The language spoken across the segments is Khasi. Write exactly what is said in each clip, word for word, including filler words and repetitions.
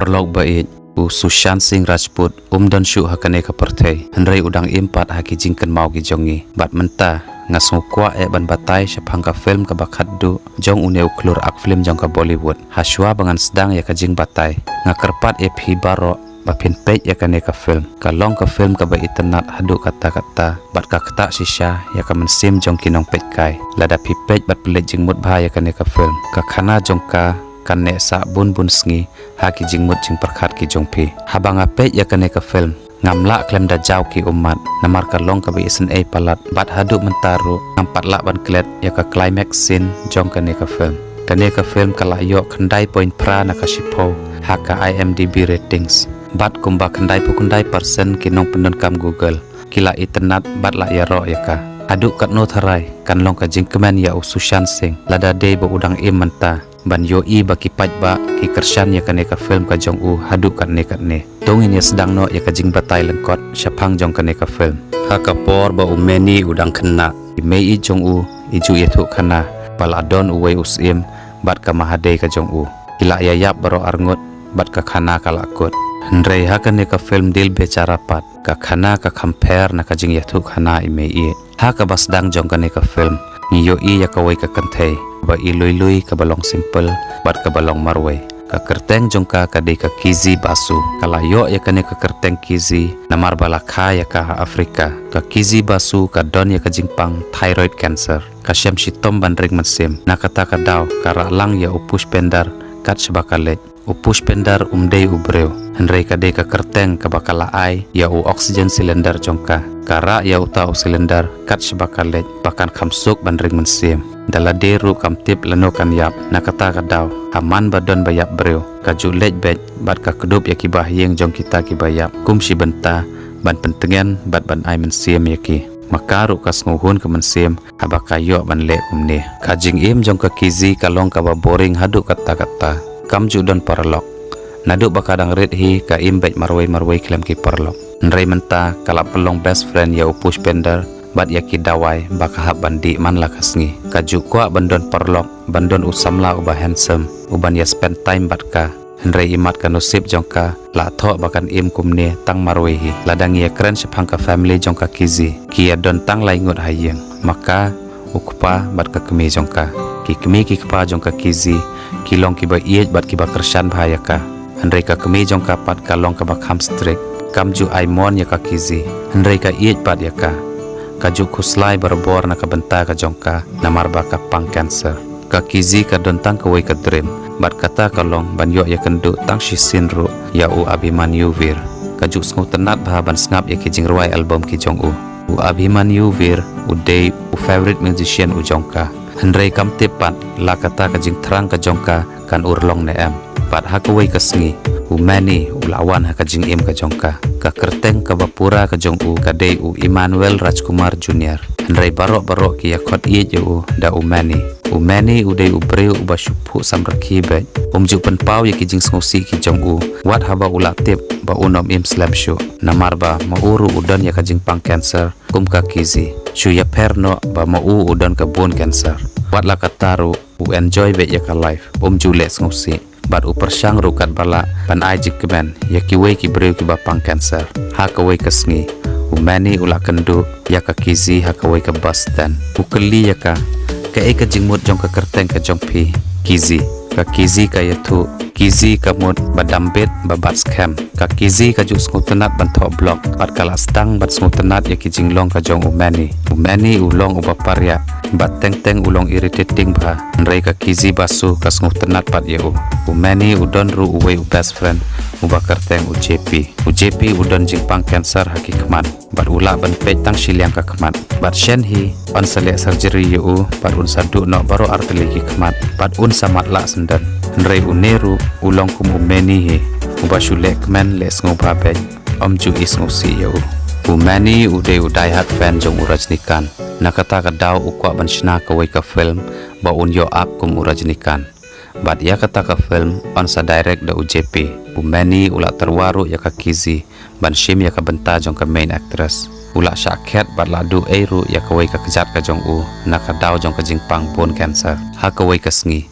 Paralok ba ïeit, u Sushant Singh Rajput um don shuh ha kane ka pyrthei, hynrei u dang im pat ha ki jingkynmaw ki jong ngi. Bad mynta nga sngew kwah eh ban batai shaphang ka film kaba khatduh jong une u khlur ak film jong ka Bollywood. Hashwa ba ngan sdang ïa ka jingbatai, nga kyrpad ïa phi baroh ba phin peit ïa kane ka film. Ka long ka film kaba itynnad haduh katta katta bad ka ktah shisha ïa ka mynsiem jong ki nongpeitkai. Lada phi peit bad phi leit jingmut bha ïa kane ka film, ka khana jong ka kan neh sah bun bun sngi ha ki jingmut jingpyrkhat ki jong phi. Haba nga peit ïa kane ka film, ngam lah khlem da jaw ki ummat, namar ka long kaba isynei palat. Bad haduh mynta ruh ngam pat lah ban klet ïa ka climax scene jong kane ka film. Kane ka film ka la ïoh khyndai point phra na ka shiphew ha ka I M D B ratings. Bad kumba khyndai phew khyndai percent ki nongpyndonkam Google ki la itynnad bad la ïaroh ïa ka. Haduh katno tharai kan long ka jingkmen ïa u Sushant Singh lada dei ba u dang im mynta ban ïohi ba ki paidbah ki kyrshan ïa kane ka film ka jong u haduh katne katne. To ngin ïa sdang noh ïa ka jingbatai lyngkot shaphang jong kane ka film. Ha ka por ba u Manny u dang khynnah, i mei i jong u i ju ïathuh khana ba la don uwei u syiem bad ka mahadei ka jong u. Ki la ïa ïap baroh arngut bad ka khana ka la kut. Hynrei ha kane ka film Dil Bechara pat, ka khana ka kham pher na ka jingïathuh khana i mei i. Ha kaba sdang jong kane ka film ngi ïohi ïa kawei ka kynthei ba i lui lui, kaba long simple bad kaba long marwei. Ka kyrteng jong ka ka dei ka Kizzy Basu. Ka la ïoh ïa kane ka kyrteng Kizzy namar ba la kha ïa ka ha Africa. Ka Kizzy Basu ka don ïa ka jingpang thyroid cancer. Ka shem shitom ban ring mynsiem. Na kata ka daw ka rah lang ïa u Pushpinder kat shaba ka leit. U Pushpinder um dei u briew, hynrei ka dei ka kyrteng kaba ka la ai ïa u oxygen cylinder jong ka. Ka rah ïa uta u cylinder kat shaba ka leit ba kan kham suk ban ring mynsiem. Da lade ruh kam tip lano kan ïap. Na kata ka daw, ha man ba don ba ïap briew, ka ju leit beit bad ka kdup ïa ki bahaïing jong kita kiba ïap kum shi bynta ban pyntngen bad ban ai mynsiem ïa ki. Ma ka ruh ka sngewhun ka mynsiem haba ka ïoh ban leh kumne. Ka jingim jong ka Kizzy ka long kaba boring haduh katta katta. Kam ju don paralok. Naduh ba ka dang rit hi ka im beit marwei marwei khlem ki paralok. Hynrei mynta ka la pynlong best friend ïa u Pushpinder bad ïa ki dawai ba ka hap ban dih man la ka sngi. Ka ju kwah ban don paralok, ban don u samla uba handsome, uban ïa spend time bad ka. Hynrei imat ka nusip jong ka, la thoh ba kan im kumne tang marwei hi. Lada ngi ïa kren shaphang ka family jong ka Kizzy, ki ïa don tang lai ngut ha ïing. Ma ka, u kpa bad ka kmie jong ka. Ki kmie ki kpa jong ka Kizzy ki long kiba ïeit bad kiba kyrshan bha ïa ka. Hynrei ka kmie jong ka pat ka long kaba kham strict. Kam ju ai mon ïa ka Kizzy, hynrei ka ïeit pat ïa ka. Ka ju khuslai barabor na ka bynta ka jong ka namar ba ka pang cancer. Ka Kizzy ka don tang kawei ka dream, bad kata ka long ban ïoh ïakynduh tang shisien ruh ïa u Abhimanyu Vir. Ka ju sngewtynnad bha ban sngap ïa ki jingrwai album ki jong u. U Abhimanyu Vir u dei u favourite musician u jong ka. Hynrei kam tip pat la kata ka jingthrang ka jong ka kan urlong ne em. Bad ha kawei ka sngi, u Manny u la wan ha ka jingim ka jong ka. Ka kyrteng kaba pura ka jong u ka dei u Emmanuel Rajkumar Junior. Hynrei baroh baroh ki ïa khot ïeit ïa u da u Manny. U Manny u dei u briew uba shu phuh samrkhie beit. Um ju pynpaw ïa ki jingsngewsih ki jong u wat haba u la tip ba un ym im slem shuh. Namar ba ma u ruh u don ïa ka jingpang cancer kum ka Kizzy. Shu ïapher noh ba ma u u don ka bone cancer. Wat la katta ruh u enjoy beit ïa ka life, um ju leh sngewsih. Bad u pyrshang ruh katba lah ban ai jingkmen ïa kiwei ki briew kiba pang cancer. Ha kawei ka sngi, u Manny u la kynduh ïa ka Kizzy ha kawei ka bus stand. U kylli ïa ka, "Kaei ka jingmut jong ka kyrteng ka jong phi Kizzy?" Ka Kizzy ka ïathuh, "Kizzy ka mut ba dambit ba bat skhem." Ka Kizzy ka ju sngewtynnad ban thoh block, bad ka la sdang ban sngewtynnad ïa ki jinglong ka jong u Manny. U Manny u long uba pariah, bad teng teng u long irritating bha. Hynrei ka Kizzy Basu ka sngewtynnad pat ïa u. U Manny u don ruh uwei u best friend uba kyrteng u J P. U J P u don jingpang cancer ha ki khmat. Bad u lah ban peit tang shiliang ka khmat. Bad shen hi, un sa leh surgery ïa u, bad un sa duh noh baroh artylli ki khmat, bad un sa matlah syndon. Hynrei une ruh u long kum u Manny hi, uba shu leh kmen leh sngewbha beit, um ju i sngewsih ïa u. U Manny u dei u die hard fan jong u Rajnikant. Na kata ka daw u kwah ban shna kawei ka film ba un ïoh ak kum u Rajnikant. Bad ïa kata ka film un sa direct da u J P. U Manny u la tyrwa ruh ïa ka Kizzy ban shim ïa ka bynta jong ka main actress. U la shah khet bad la duh ei ruh ïa kawei ka kjat ka jong u na ka daw jong ka jingpang bone cancer. Ha kawei ka sngi,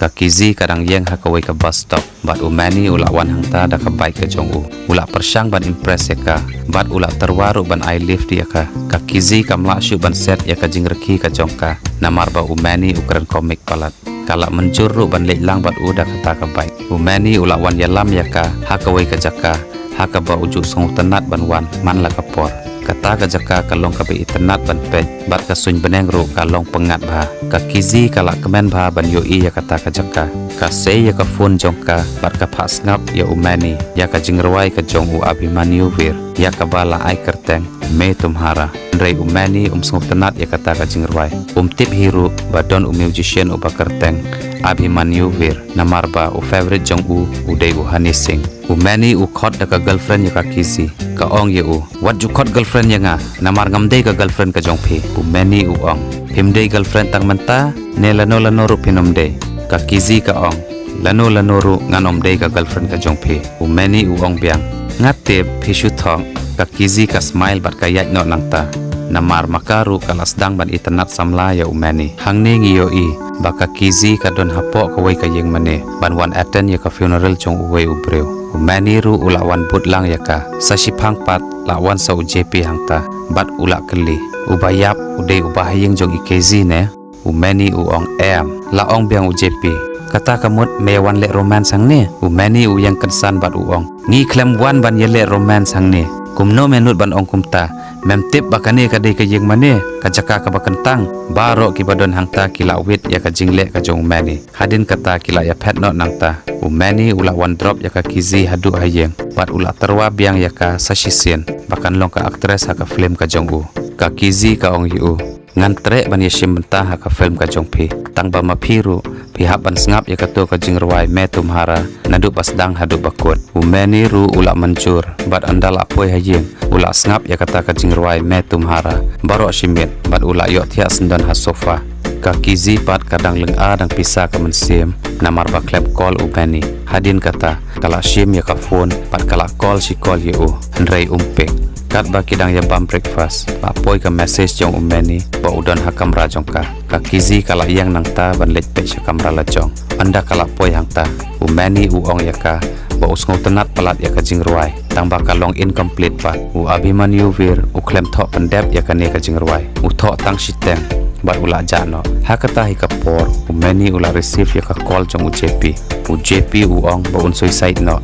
Ka Kizi ka dang ïeng ha kawei ka bus stop bad u Manny u la wan hangta da ka bike ka jong u. U la pyrshang ban impress ïa ka bad u la tyrwa ruh ban ai lift ïa ka. Ka Kizi kam lah shuh ban set ïa ka jingrkhie ka jong ka namar ba u Manny u kren komik palat. Ka la mynjur ruh ban leit lang bad u da kata ka bike. U Manny u la wan ïalam ïa ka ha kawei ka jaka ha kaba u ju sngewtynnat ban wan man la ka por. Kata ka jaka ka long kaba itynnat ban peit bad ka suiñ bneng ruh ka long pyngngad bha. Ka Kizi ka la kmen bha ban ïohi ïa kata ka jaka. Ka sei ïa ka phone jong ka bad ka phah sngap ïa u Manny ïa ka jingrwai ka jong u Abhimanyu Vir ïa kaba la ai kyrteng Main Tumhara. Hynrei u Manny um sngewtynnat ïa kata ka jingrwai. Um tip hi ruh ba don u musician uba kyrteng Abhimanyu Vir namar ba u favourite jong u u dei u Honey Singh. U Manny u khot da ka girlfriend ïa ka Kizi. Ka ong ïa u, wat ju khot girlfriend ïa nga namar ngam dei ka girlfriend ka jong phi. U Manny u ong, phim dei girlfriend tang mynta ne lano lano ruh phin ym dei? Ka Kizi ka ong, lano lano ruh ngan ym dei ka girlfriend ka jong phi. U Manny u ong biang, nga tip phi shu thok. Ka Kizi ka smile bad ka ïaid noh nangta namar ma ka ruh ka la sdang ban itynnat samla ïa u Manny. Hangne ngi ïohi ba ka Kizi ka don hapoh kawei ka ïing mane ban wan attend ïa ka funeral jong uwei u briew. U Manny ruh u la wan bud lang ïa ka. Sa shiphang pat la wan sa u J P hangta bad u la kylli, uba ïap u dei u bahaïing jong i Kizi ne? U Manny u ong, em. La ong biang u J P, kata ka mut me wan leh romance hangne? U Manny u ïeng kynsan bad u ong, ngi khlem wan ban ïaleh romance hangne. Kumno me nud ban ong kumta? Mem tip ba kane ka dei ka ïing mane, ka jaka kaba kyntang? Baroh kiba don hangta ki la wit ïa ka jingleh ka jong u Manny. Hadien kata ki la ïaphet noh nangta. U Manny u la wan drop ïa ka Kizi haduh ha ïing bad u la tyrwa biang ïa ka sa shisien ba kan long ka actress ha ka film ka jong u. Ka Kizi ka ong ïa u, ngan treh ban ïashim bynta ha ka film ka jong phi, tang ba ma phi ruh phi hap ban sngap ïa kato ka jingrwai Main Tumhara naduh ba sdang haduh ba kut. U Manny ruh u la mynjur bad ynda la poi ha ïing u la sngap ïa kata ka jingrwai Main Tumhara baroh shi miet bad u la ïohthiah syndon ha sofa. Ka Kizi pat ka dang lynga dang pisa ka mynsiem namar ba khlem call u Manny. Hadien kata ka la shim ïa ka phone bad ka la call shi call ïa u, hynrei um pick. Katba ki dang ïabam breakfast la poi ka message jong u Manny ba u don ha kamra jong ka. Ka Kizi ka la ïeng nangta ban leit peit sha kamra la jong. Ynda ka la poi hangta u Manny u ong ïa ka ba u sngewtynnat palat ïa ka jingrwai, tang ba ka long incomplete pat. U Abhimanyu Vir u khlem thoh pyndep ïa kane ka jingrwai, u thoh tang shiteng bad u la jah noh. Ha kata hi ka por u Manny u la receive ïa ka call jong u J P. U J P u ong ba un suicide noh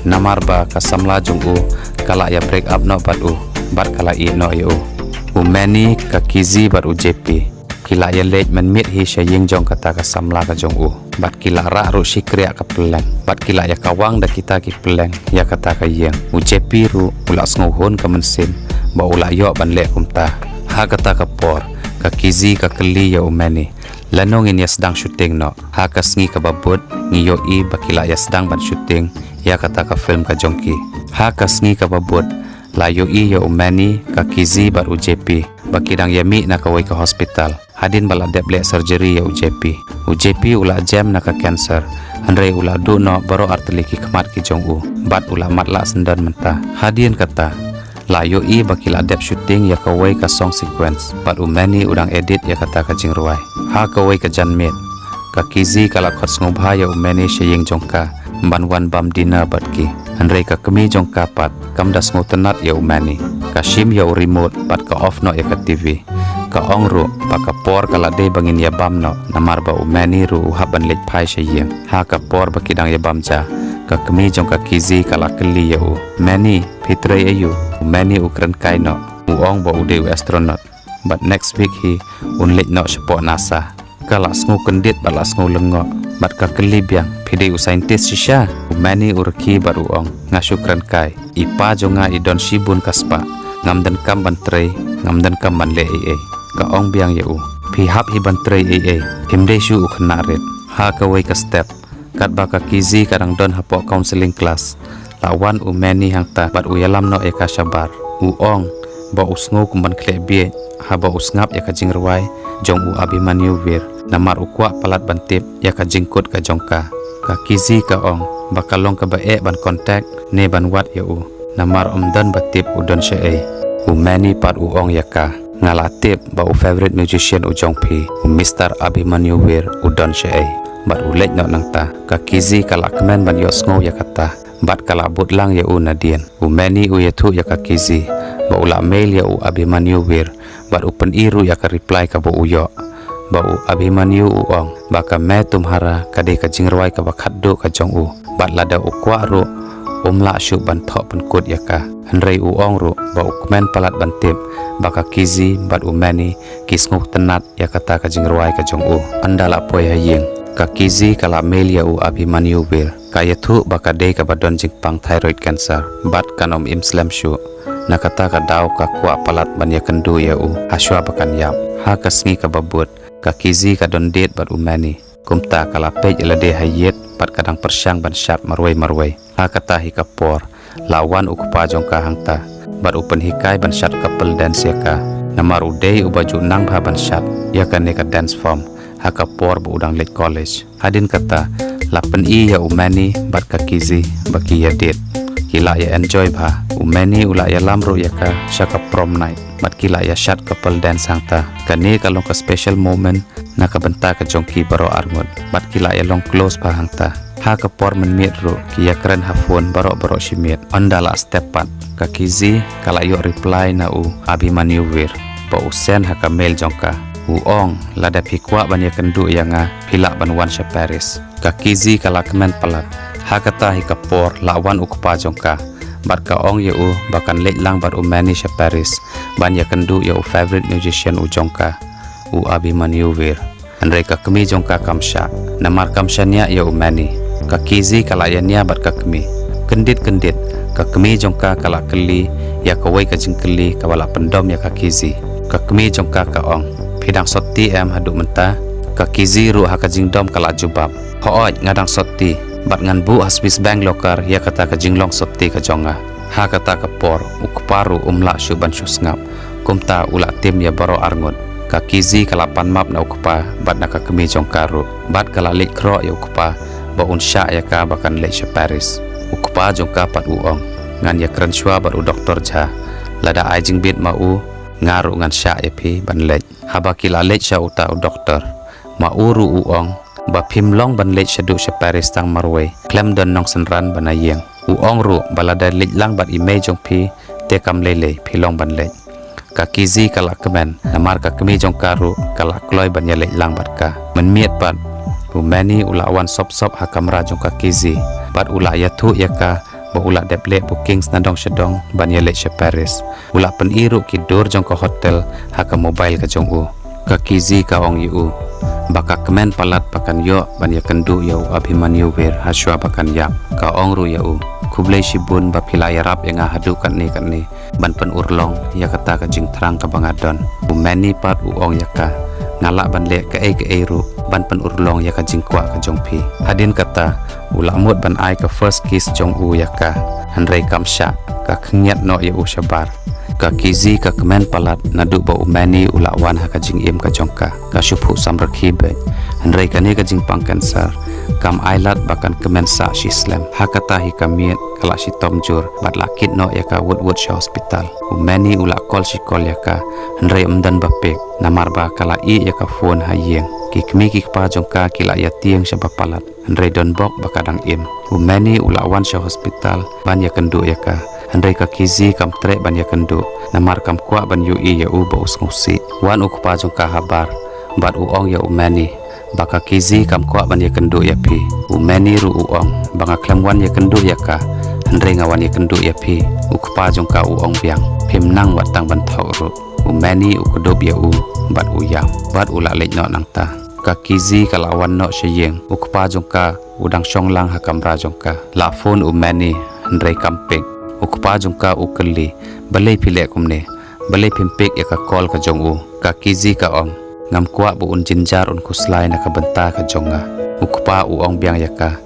namar ba ka samla jong u ka la ïa break up noh bad u bad ka la ïeh noh ïa u. U Manny, ka Kizi bad u J P ki la ïaleit mynmiet hi sha ïing jong kata ka samla ka jong u bad ki la rah ruh shi kriah ka pylleng bad ki la ïakawang da kita ki pylleng ïa kata ka ïing. U J P ruh u la sngewhun ka mynsiem ba u la ïoh ban leh kumta. Ha kata ka por ka Kizi ka kylli ïa u Manny, lano ngin ïa sdang shooting noh? Ha ka sngi kaba bud ngi ïohi ba ki la ïa sdang ban shooting ïa kata ka film ka jong ki. Ha ka sngi kaba bud la ïohi ïa u Manny, ka Kizi bad u J P ba ki dang ïa mih na kawei ka hospital hadien ba la dep leh surgery ïa u J P. U J P u la jem na ka cancer, hynrei u la duh noh baroh artylli ki khmat ki jong u bad u la matlah syndon mynta. Hadien kata la ïohi ba ki la dep shooting ïa kawei ka song sequence bad u Manny u dang edit ïa kata ka jingrwai. Ha kawei ka janmiet ka Kizi ka la khot sngewbha ïa u Manny sha ïing jong ka ban wan bam dinner bad ki, hynrei ka kmie jong ka pat kam da sngewtynnat ïa u Manny. Ka shim ïa u remote bad ka off noh ïa ka T V. Ka ong ruh ba ka por ka la dei ba ngin ïabam noh namar ba u Manny ruh u hap ban leit phai sha ïing. Ha ka por ba ki dang ïabam ja ka kmie jong ka Kizi ka la kylli ïa u, Manny, phi trei aïu? U Manny u kren kai noh, u ong ba u dei u astronaut bad next week hi un leit noh shapoh NASA. Ka la sngew kyndit bad la sngew lyngngoh bad ka kylli biang, phi dei u scientist shisha? U Manny u rkhie bad u ong, nga shu kren kai. I pa jong nga i don shibun ka spah, ngam donkam ban trei, ngam donkam ban leh ei ei. Ka ong biang ïa u, phi hap hi ban trei ei ei, phim dei shuh u khynnah rit. Ha kawei ka step katba ka Kizi ka dang don hapoh counselling class la wan u Manny hangta bad u ïalam noh ïa ka shabar. U ong ba u sngew kum ban khleh bieit haba u sngap ïa ka jingrwai jong u Abhimanyu Vir namar u kwah palat ban tip ïa ka jingkut ka jong ka. Ka Kizi ka ong ba ka long kaba eh ban contact ne ban wad ïa u namar ym don ba tip u don shaei. U Manny pat u ong ïa ka, nga la tip ba u favourite musician u jong phi, u Mister Abhimanyu Vir, u don shaei. bad u leit noh nangta. Ka Kizi ka la kmen ban ïohsngew ïa kata bad ka la bud lang ïa u nadien. U Manny u ïathuh ïa ka Kizi ba u la mail ïa u Abhimanyu Wir bad u pyni ruh ïa ka reply kaba u ïoh, ba u Abhimanyu u ong ba ka Main Tumhara ka dei ka jingrwai kaba khatduh ka jong u, bad lada u kwah ruh um lah shuh ban thoh pynkut ïa ka. Hynrei u ong ruh ba u kmen palat ban tip ba ka Kizi bad u Manny ki sngewtynnat ïa kata ka jingrwai ka jong u. Ynda la poi ha ïing, ka Kizi ka la mail ïa u Abhimanyu Wir. Ka ïathuh ba ka dei kaba don jingpang thyroid cancer bad kan ym im slem shuh. Na kata ka daw ka kwah palat ban ïakynduh ïa u ha shuwa ba kan ïap. Ha ka sngi kaba bud, ka Kizi ka don date bad u Manny. Kumta ka la peit ïa lade ha ïit bad ka dang pyrshang ban shad marwei marwei. Ha kata hi ka por la wan u kpa jong ka hangta bad u pynhikai ban shad couple dance ïa ka. Namar u dei uba ju nang bha ban shad ïa kane ka dance form ha ka por ba u dang leit college. Hadien kata la pyni ïa u Manny bad ka Kizi ba ki ïa date. Ki la ïa enjoy bha. U Manny u la ïalam ruh ïa ka sha ka prom night bad ki la ïa shad couple dance hangta. Kane ka long ka special moment na ka bynta ka jong ki baroh arngut bad ki la ïa long close bha hangta. Ha ka por mynmiet ruh ki ïa kren ha phone baroh baroh shi miet. Ynda la step pat, ka Kizi ka la ïoh reply na u Abhimanyu Wir ba u send ha ka mail jong ka. U ong, lada phi kwah ban ïakynduh ïa nga, phi lah ban wan sha Paris. Ka Kizi ka la kmen palat. Ha kata hi ka por la wan u kpa jong ka bad ka ong ïa u ba kan leit lang bad u Manny sha Paris ban ïakynduh ïa u favourite musician u jong ka, u Abhimanyu Wir. Hynrei ka kmie jong ka kam shah namar kam shaniah ïa u Manny. Ka Kizi ka la ïania bad ka kmie. Kyndit kyndit, ka kmie jong ka ka la kylli ïa kawei ka jingkylli kaba la pyndom ïa ka Kizi. Ka kmie jong ka ka ong, phi dang sotti em haduh mynta? Ka Kizi ruh ha ka jingdom ka la jubab, hooid nga dang sotti bad ngan buh ha Swiss Bank locker ïa kata ka jinglong sotti ka jong nga. Ha kata ka por u kpa ruh um lah shuh ban shu sngap. Kumta u la tim ïa baroh arngut. Ka Kizi ka la pan map na u kpa bad na ka kmie jong ka ruh bad ka la leit khroh ïa u kpa ba un shah ïa ka ba kan leit sha Paris. U kpa jong ka pat u ong, ngan ïa kren shuwa bad u doktor Jha. Lada ai jingbit ma u, nga ruh ngan shah ïa phi ban leit. Haba ki la leit sha uta u doktor, ma u ruh u ong ba phim long ban leit shaduh sha Paris tang marwei khlem don nongsynran ban ïeng. U ong ruh ba lada leit lang bad i mei jong phi te kam lei lei phi long ban leit. Ka Kizi ka la kmen namar ka kmie jong ka ruh ka la kloi ban ïa leit lang bad ka. Mynmiet pat u Manny u la wan sop sop ha kamra jong ka Kizi bad u la ïathuh ïa ka ba u la dep leh booking sha dong sha dong ban ïa leit sha Paris. U la pyni ruh ki dur jong ka hotel ha ka mobile ka jong u. Ka Kizi ka ong ïa u ba ka kmen palat ba kan ïoh ban ïakynduh ïa u Abhimanyu Wir ha shuwa ba kan ïap. Ka ong ruh ïa u, khublei shibun ba phi la ïarap ïa nga haduh katne katne ban pynurlong ïa kata ka jingthrang kaba nga don. U Manny pat u ong ïa ka, nga lah ban leh kaei kaei ruh ban pynurlong ïa ka jingkwah ka jong phi. Hadien kata u la mut ban ai ka first kiss jong u ïa ka, hynrei kam shah, ka khyndiat noh ïa u shabar. Ka Kizi ka kmen palat naduh ba u Manny u la wan ha ka jingim ka jong ka. Ka shu phuh samrkhie beit. Hynrei kane ka jingpang cancer kam ai lad ba kan kmen sah shi slem. Ha kata hi ka miet ka la shitom jur bad la kit noh ïa ka wut wut sha hospital. U Manny u la call shi call ïa ka, hynrei ym don ba pick namar ba ka la ïeh ïa ka phone ha ïing. Ki kmie ki kpa jong ka ki la ïa tieng sha ba palat, hynrei don bok ba ka dang im. U Manny u la wan sha hospital ban ïakynduh ïa ka, hynrei ka Kizi kam treh ban ïakynduh namar kam kwah ban ïohi ïa u ba u sngewsih. Wan u kpa jong ka habar bad u ong ïa u Manny ba ka Kizi kam kwah ban ïakynduh ïa phi. U Manny ruh u ong ba nga khlem wan ïakynduh ïa ka, hynrei nga wan ïakynduh ïa phi. U kpa jong ka u ong biang, phim nang wat tang ban thok ruh. U Manny u kdup ïa u bad u ïam bad u la leit noh nangta. Ka Kizi ka la wan noh sha ïing. U kpa jong ka u dang shong lang ha kamra jong ka. La phone u Manny, hynrei kam pick. U kpa jong ka u kylli, balei phi leh kumne? Balei phim pick ïa ka call ka jong u? Ka Kizi ka ong, ngam kwah ba un jynjar un khuslai na ka bynta ka jong nga. U kpa u ong biang ïa ka,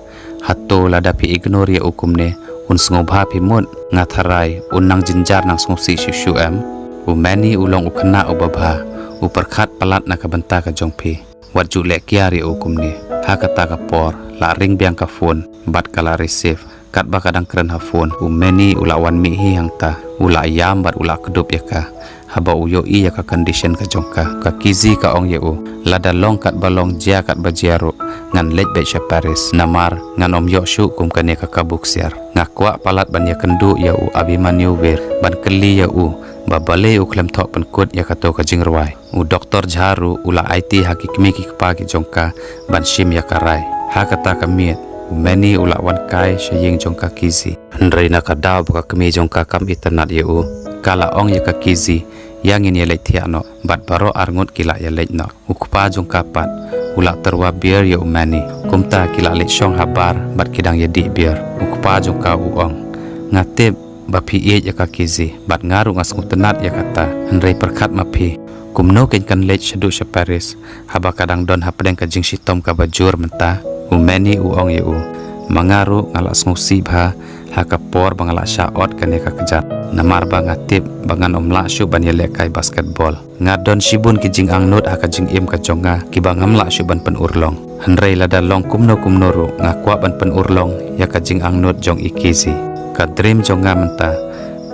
hato lada phi ignore ïa u kumne un sngewbha phi mut? Nga tharai un nang jynjar nang sngewsih shuh shuh em? U Manny u long u khynnah uba bha, u pyrkhat palat na ka bynta ka jong phi. Wat ju leh kiar ïa u kumne. Ha kata ka por la ring biang ka phone bad ka la receive. Katba ka dang kren ha phone, u Manny u la wan mih hi hangta. U la ïam bad u la kdup ïa ka. Haba u ïohi ïa ka condition ka jong ka, ka Kizi ka ong ïa u, lada long katba long, jia katba jia ruh, ngan leit beit sha Paris, namar ngan ym ïoh shuh kum kane ka kabu ksiar. Nga kwah palat ban ïakynduh ïa u Abhimanyu Vir, ban kylli ïa u ba balei u khlem thoh pynkut ïa kato ka jingrwai. U Doktor Jha ruh u la aiti ha ki kmie ki kpa ki jong ka ban shim ïa ka rai. Ha kata ka miet, u Meni u la wan kai sha ïing jong ka Kizi. Hynrei na ka daw ba ka kmie jong ka kam itynnad ïa u, ka la ong ïa ka Kizi, ïa ngin ïaleit thiah noh. Bad baroh arngut ki la ïaleit noh. U kpa jong ka pat u la tyrwa beer ïa u Meni. Kumta ki la leit shong ha bar bad ki dang ïadih beer. U kpa jong ka u ong, nga tip ba phi ïeit ïa ka Kizi, bad nga ruh nga sngewtynnad ïa kata. Hynrei pyrkhat ma phi, kumno kein kan leit shaduh sha Paris haba ka dang don hapdeng ka jingshitom kaba jur mynta? U Meni u ong ïa u, ma nga ruh nga la sngewsih bha ha ka por ba nga la shah ot kane ka kjat, namar ba nga tip ba ngan ym lah shuh ban ïalehkai basketball. Nga don shibun ki jingangnud ha ka jingim ka jong nga kiba ngam lah shuh ban pynurlong. Hynrei lada long kumno kumno ruh, nga kwah ban pynurlong ïa ka jingangnud jong i Kizi. Ka dream jong nga mynta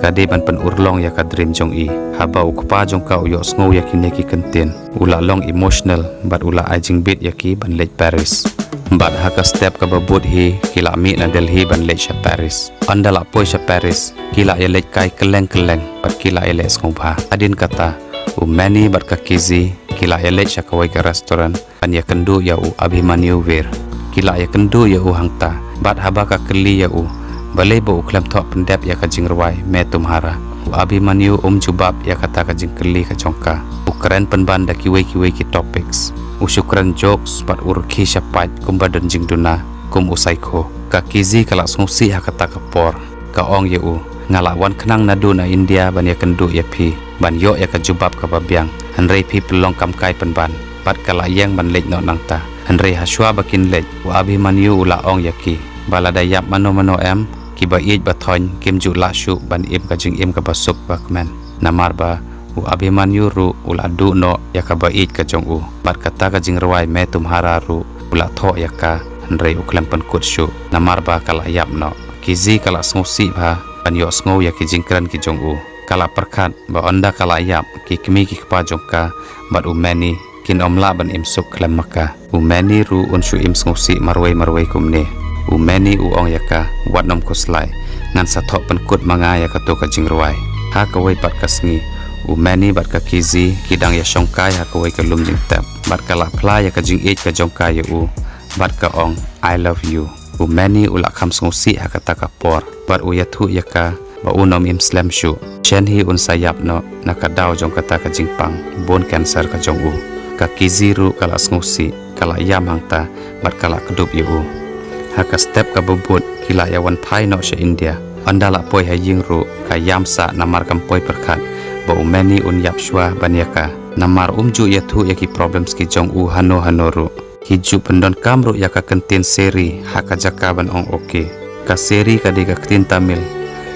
ka dei ban pynurlong ïa ka dream jong i. Haba u kpa jong ka u ïohsngew ïa kine ki kyntien, u la long emotional bad u la ai jingbit ïa ki ban leit Paris. Bad ha ka step kaba bud hi, ki la mih na Delhi ban leit sha Paris. Ynda la poi sha Paris, ki la ïaleit kai kylleng kylleng bad ki la ïaleh sngewbha. Hadien kata, u Meni bad ka Kizi ki la ïaleit sha kawei ka restaurant ban ïakynduh ïa u Abhimanyu Vir. Ki la ïakynduh ïa u hangta, bad haba ka kylli ïa u balei ba u khlem thoh pyndep ïa ka jingrwai Main Tumhara, u Abhimanyu um jubab ïa kata ka jingkylli ka jong ka. U kren pynban da kiwei kiwei ki topics. U shu kren jokes bad u rkhie shaphang kumba don jingduna kum u saikho. Ka Kizi ka la sngewsih ha kata ka por. Ka ong ïa u, nga la wan khnang naduh na India ban ïakynduh ïa phi, ban ïoh ïa ka jubab kaba biang. Hynrei phi pynlong kam kai pynban. Bad ka la ïeng ban leit noh nangta. Hynrei hashwa ba kin leit, u Abhimanyu u la ong ïa ki ba lada ïap mano mano em, kiba ïeit ba thoiñ kim ju lah shuh ban im ka jingim kaba suk ba kmen. Namar ba u Abhimanyu ruh u la duh noh ïa kaba ïeit ka jong u. Bad kata ka jingrwai Main Tumhara ruh u la thoh ïa ka, hynrei u khlem pynkut shuh namar ba ka la ïap noh. Kizi ka la sngewsih bha ban ïohsngew ïa ki jingkren ki jong u. Ka la pyrkhat ba ynda ka la ïap, ki kmie ki kpa jong ka bad u Meni kin ym lah ban im suk khlem ma ka. U Meni ruh un shu im sngewsih marwei marwei kumne. U Meni u ong ïa ka, wat nym khuslai, ngan sa thoh pynkut ma nga ïa kato ka jingrwai. Ha kawei pat ka sngi, u Meni bad ka Kizi ki dang ïashongkai ha kawei ka lum jingtep. Bad ka la phla ïa ka jingïeit ka jong ka ïa u, bad ka ong, I love you. U Meni u la kham sngewsih ha kata ka por bad u ïathuh ïa ka ba un ym im slem shuh. Shen hi un sa ïap noh na ka daw jong kata ka jingpang bone cancer ka jong u. Ka Kizi ruh ka la sngewsih, ka la ïam hangta bad ka la kdup ïa u. Ha ka step kaba bud ki la ïawan phai noh sha India. Ynda la poi ha ïing ruh ka ïam sah namar kam poi pyrkhat ba u Meni un ïap shuwa ban ïa ka. Namar um ju ïathuh ïa ki problems ki jong u hano hano ruh. Ki ju pyndonkam ruh ïa ka kyntien Seri ha ka jaka ban ong okay. Ka Seri ka dei ka ktien Tamil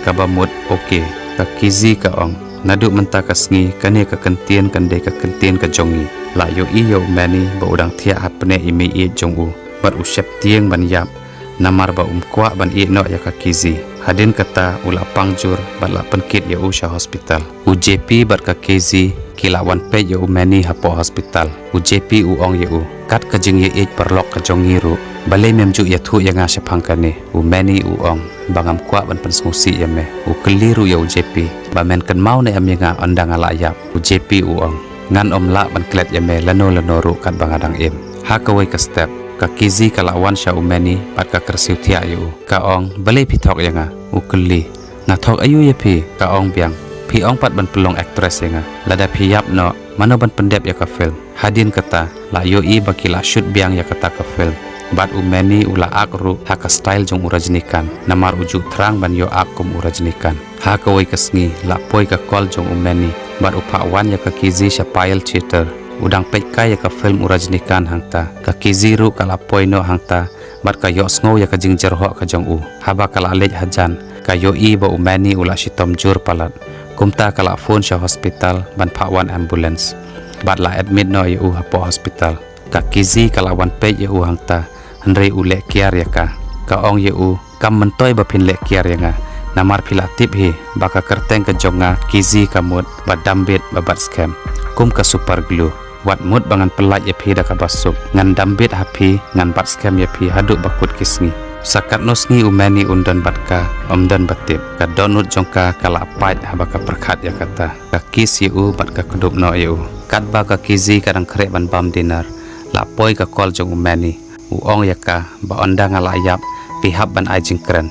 kaba mut okay. Ka Kizi ka ong, naduh mynta ka sngi kane ka kyntien kan dei ka kyntien ka jong ngi. La ïohi ïa u Meni ba u dang thiah hapdeng i mei ïeit jong u bad u sheptieng ban ïap namar ba um kwah ban ïeh noh ïa ka Kizi. Hadien kata u la pang jur bad la pynkit ïa u sha hospital. U J P bad ka Kizi ki la wan peit ïa u Meni hapoh hospital. U J P u ong ïa u, kat ka jingïeit paralok ka jong ngi ruh, balei mem ju ïathuh ïa nga shaphang kane? U Meni u ong ba ngam kwah ban pynsngewsih ïa me. U kylli ruh ïa u J P ba men kynmaw ne em ïa nga ynda nga la ïap. U J P u ong, ngan ym lah ban klet ïa me lano lano ruh katba nga dang im. Ha kawei ka step ka Kizi ka la wan sha u Meni bad ka kyrsiew thiah ïa u. Ka ong, balei phi thok ïa nga? U kylli. Nga thok aïu ïa phi? Ka ong biang, phi ong pat ban pynlong actress ïa nga. Lada phi ïap noh, mano ban pyndep ïa ka film? Hadien kata la ïohi ba ki la shoot biang ïa kata ka film. Bad u Meni u la ak ruh ha ka style jong u Rajnikant, namar u ju thrang ban ïoh ak kum u Rajnikant. Ha kawei ka sngi la poi ka call jong u Meni bad u phah wan ïa ka Kizi sha Payal Theatre. U dang peit kai ïa ka film u Rajnikant hangta. Ka Kizi ruh ka la poi noh hangta bad ka ïohsngew ïa ka jingjyrhoh ka jong u. Haba ka la leit hajan ka ïohi ba u Meni u la shitom jur palat. Kumta ka la phone sha hospital ban phah wan ambulance bad la admit noh ïa u hapoh hospital. Ka Kizi ka la wan peit ïa u hangta, hynrei u leh kiar ïa ka. Ka ong ïa u, kam myntoi ba phin leh kiar ïa nga. Namar phi la tip hi ba ka kyrteng ka jong nga Kizi ka mut ba dambit ba bat skhem kum ka super glue. Wat mut ba ngan pyllait ïa phi da kaba suk, ngan dambit ha phi, ngan bat skhem ïa phi haduh ba kut ki sngi. Sa katno sngi u Meni un don bad ka, ym don ba tip. Ka dohnud jong ka ka la pait haba ka pyrkhat ïa kata. Ka kiss ïa u bad ka kdup noh ïa u. Katba ka Kizi ka dang khreh ban bam dinner, la poi ka call jong u Meni. U ong ïa ka ba ynda nga la ïap, phi hap ban ai jingkren.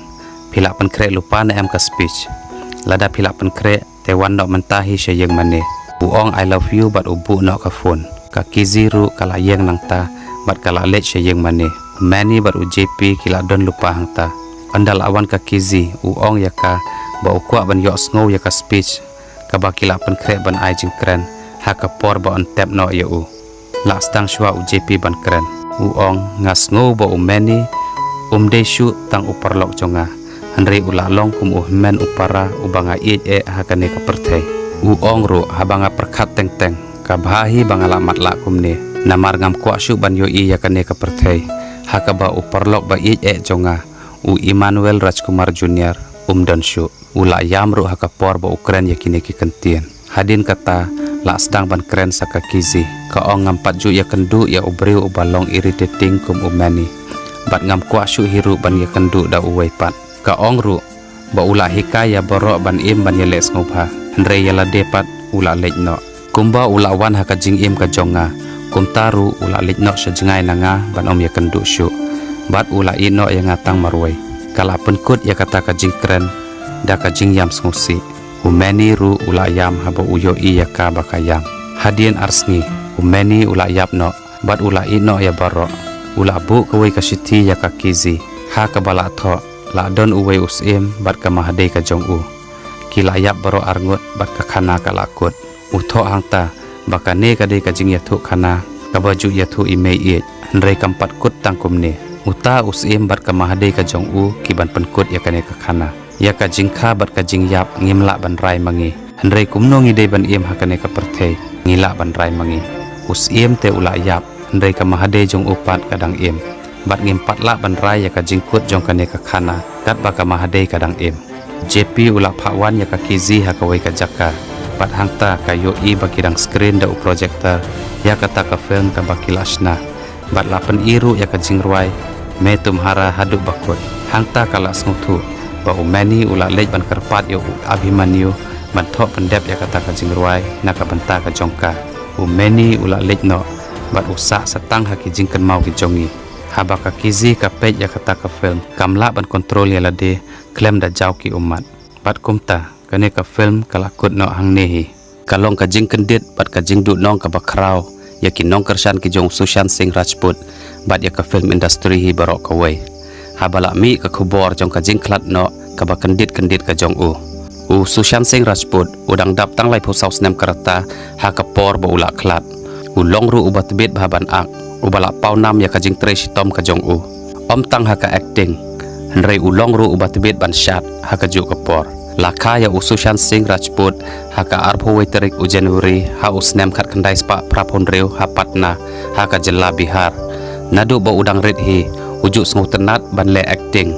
Phi la pynkhreh lypa ne em ka speech? Lada phi la pynkhreh, te wan noh mynta hi sha ïing mane. U ong I love you bad u buh noh ka phone. Ka Kizi ruh ka la ïeng nangta bad ka la leit sha ïing mane. U Meni bad u J P ki la don lypa hangta. Ynda la wan ka Kizi, u ong ïa ka ba u kwah ban ïohsngew ïa ka speech kaba ki la pynkhreh ban ai jingkren ha ka por ba yn tep noh ïa u. La sdang shuwa u J P ban kren. U ong, nga sngew ba u Meni um dei shuh tang u paralok jong nga, hynrei u la long kum u hynmen u para uba nga ïeit eh ha kane ka pyrthei. U ong ruh, haba nga pyrkhat teng teng, ka bha hi ba nga la matlah kumne, namar ngam kwah shuh ban ïohi ïa kane ka pyrthei ha kaba u paralok ba ïeit eh jong nga, u Emmanuel Rajkumar Junior, um don shuh. U la ïam ruh ha ka por ba u kren ïa kine ki kyntien. Hadien kata, la sdang ban kren sa ka Kizi. Ka ong, ngam pat ju ïakynduh ïa u briew uba long irritating kum u Meni. Bad ngam kwah shuh hi ruh ban ïakynduh da uwei pat. Ka ong ruh ba u la hikai ïa baroh ban im ban ïaleh sngewbha, hynrei ïa lade pat u la leit noh. Kumba u la wan ha ka jingim ka jong nga, kumta ruh u la leit noh sha jngai na nga ban ym ïakynduh shuh. Bad u la ïeh noh ïa nga tang marwei. Ka la pynkut ïa kata ka jingkren da ka jingïam sngewsih. U Meni ruh u la ïam haba u ïohi ïa ka ba ka ïam. Hadien ar sngi, u Meni u la ïap noh bad u la ïeh noh ïa baroh. U la buh kawei ka shithi ïa ka Kizi, ha kaba la thoh, la don uwei u syiem bad ka mahadei ka jong u. Ki la ïap baroh arngut bad ka khana ka la kut. U thoh hangta ba kane ka dei ka jingïathuh khana kaba ju ïathuh i mei ïeit, hynrei kam pat kut tang kumne. Uta u syiem bad ka mahadei ka jong u ki ban pynkut ïa kane ka khana. Ïa ka jingkha bad ka jingïap ngim lah ban rai ma ngi, hynrei kumno ngi dei ban im ha kane ka pyrthei? Ngi lah ban rai ma ngi. U syiem te u la ïap, hynrei ka mahadei jong u pat ka dang im. Bad ngim pat lah ban rai ïa ka jingkut jong kane ka khana katba ka mahadei ka dang im. J P u la phah wan ïa ka Kizi ha kawei ka jaka. Bad hangta ka ïohi ba ki dang screen da u projector ïa kata ka film kaba ki la shna. Bad la pyni ruh ïa ka jingrwai Main Tumhara haduh ba kut. Hangta ka la sngewthuh ba u Meni u la leit ban kyrpad ïa u Abhimanyu ban thoh pyndep ïa kata ka jingrwai na ka bynta ka jong ka. U Meni u la leit noh bad u sah sa tang ha ki jingkynmaw ki jong ngi. Haba ka Kizi ka peit ïa kata ka film, kam lah ban kontrol ïa lade khlem da jaw ki ummat. Bad kumta, kane ka film ka la kut noh hangne hi. Ka long ka jingkyndit bad ka jingduhnong kaba khraw ïa ki nongkyrshan ki jong u Sushant Singh Rajput bad ïa ka film industry hi baroh kawei. Haba la mih ka khubor jong ka jingkhlad noh kaba kyndit kyndit ka jong u. U Sushant Singh Rajput u dang dap tang laiphew saw snem ka rta ha ka por ba u la khlad. U long ruh uba tbit bha ban ak, uba la paw nam ïa ka jingtrei shitom ka jong u. Ym tang ha ka acting, hynrei u long ruh uba tbit ban shad ha kajuh ka por. La kha ïa u Sushant Singh Rajput ha ka arphew wei tarik u January ha u snem khatkhyndai spah phraphew hynriew ha Patna, ha ka jylla Bihar. Naduh ba u dang rit hi, u ju sngewtynnat ban leh acting.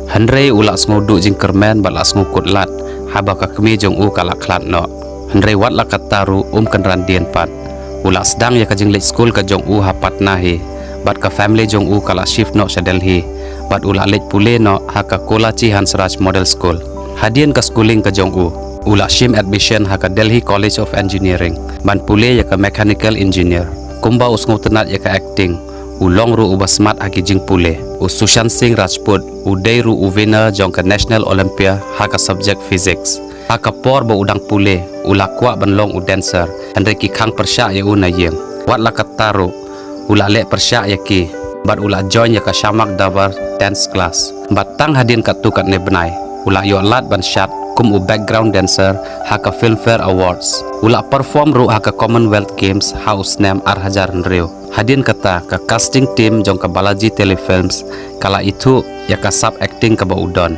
Hynrei u la sngewduh jingkyrmen bad la sngewkut lad haba ka kmie jong u ka la khlad noh. Hynrei wat la katta ruh um kynran dien pat. U la sdang ïa ka jingleit skul ka jong u ha Patna hi. Bad ka family jong u ka la shift noh sha Delhi. Bad u la leit pule noh ha ka Kolachi Hansraj Model School. Hadien ka schooling ka jong u, u la shim admission ha ka Delhi College of Engineering ban pule ïa ka mechanical engineer. Kumba u sngewtynnat ïa ka acting, u long ruh uba smat ha ki jingpule. U Sushant Singh Rajput u dei ruh u winner jong ka National Olympia ha ka subject physics. Ha ka por ba u dang pule, u la kwah ban long u dancer, hynrei ki khang pyrshah ïa u na ïing. Wat la katta ruh, u la leh pyrshah ïa ki bad u la join ïa ka Shamak Davar dance class. Bad tang hadien katto katne bnai, u la ïoh lad ban shad kum u background dancer ha ka Filmfare Awards. U la perform ruh ha ka Commonwealth Games ha u snem ar hajar hynriew. Hadien kata, ka casting team jong ka Balaji Telefilms ka la ithuh ïa ka sap acting kaba u don.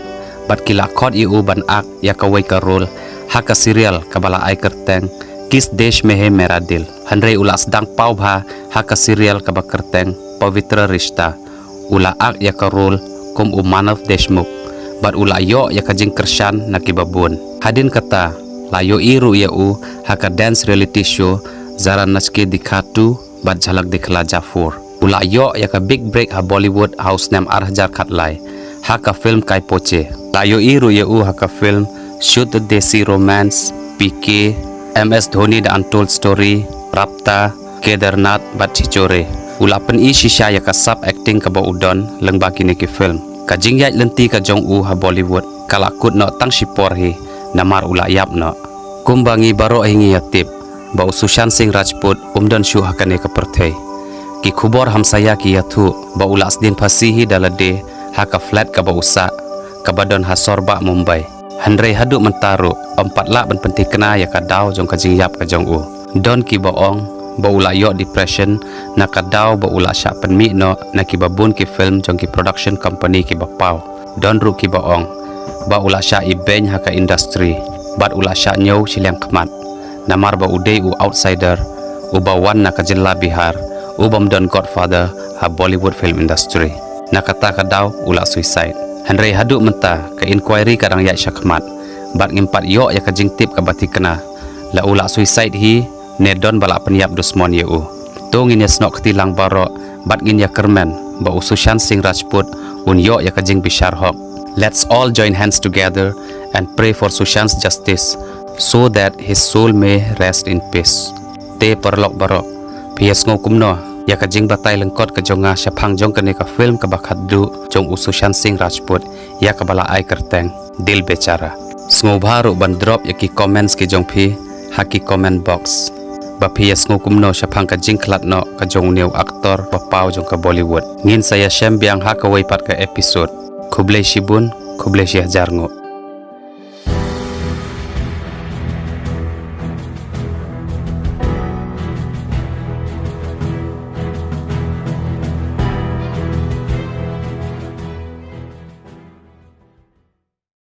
Bad ki la khot ïa u ban ak ïa kawei ka role ha ka serial kaba la ai kyrteng Kis Desh Mein Hai Mera Dil. Hynrei u la sdang paw bha ha ka serial kaba kyrteng Pavitra Rishta. U la ak ïa ka role kum u Manav Deshmukh. bad u la ïoh ïa ka jingkyrshan na kiba bun. Hadien kata, la ïohi ruh ïa u ha ka dance reality show Zara Nachke Dikha two bad Jhalak Dikhla Ja four. U la ïoh ïa ka big break ha Bollywood ha u snem ar hajar khatlai ha ka film Kai Poche. La ïohi ruh ïa u ha ka film Shuddh Desi Romance, P K, M S Dhoni The Untold Story, Raabta, Kedarnath bad Chhichore. U la pyni shisha ïa ka sap acting kaba u don lyngba kine ki film. Ka jingïaid lynti ka jong u ha Bollywood ka la kut noh tang shipor hi, namar u la ïap noh. Kumba ngi baroh hi ngi ïa tip ba u Sushant Singh Rajput um don shuh ha kane ka pyrthei. Ki khubor hamsaïa ki ïathuh ba u la sdien phasi hi da lade ha ka flat kaba u sah, kaba don ha Sorbagh, Mumbai. Hynrei haduh mynta ruh ym pat lah ban pynthikna ïa ka daw jong ka jingïap ka jong u. Don kiba ong ba u la ïoh depression na ka daw ba u la shah pynmih noh na kiba bun ki film jong ki production company kiba paw. Don ruh kiba ong ba u la shah ibeiñ ha ka industry bad u la shah ñiew shiliang khmat, namar ba u dei u outsider uba wan na ka jylla Bihar, u bym don godfather ha Bollywood film industry. Na kata ka daw u la suicide. Hynrei haduh mynta ka inquiry ka dang ïaid shakhmat bad ngim pat ïoh ïa ka jingtip kaba thikna la u la suicide hi ne don ba la pynïap dusmon ïa u. To ngin ïa snoh kti lang baroh bad ngin ïa kyrmen ba u Sushant Singh Rajput un ïoh ïa ka jingbishar hok. Let's all join hands together and pray for Sushant's justice so that his soul may rest in peace. Te paralok baroh, phi ïa sngew kumno ïa ka jingbatai lyngkot ka jong nga shaphang jong kane ka film kaba khatduh jong u Sushant Singh Rajput, ïa kaba la ai kyrteng Dil Bechara? Sngewbha ruh ban drop ïa ki comments ki jong phi ha ki comment box ba phi ïa sngew kumno shaphang ka jingkhlad noh ka jong une u actor ba paw jong ka Bollywood. Ngin sa ïa shem biang ha kawei pat ka episode. Khublei shibun, khublei shihajar nguh.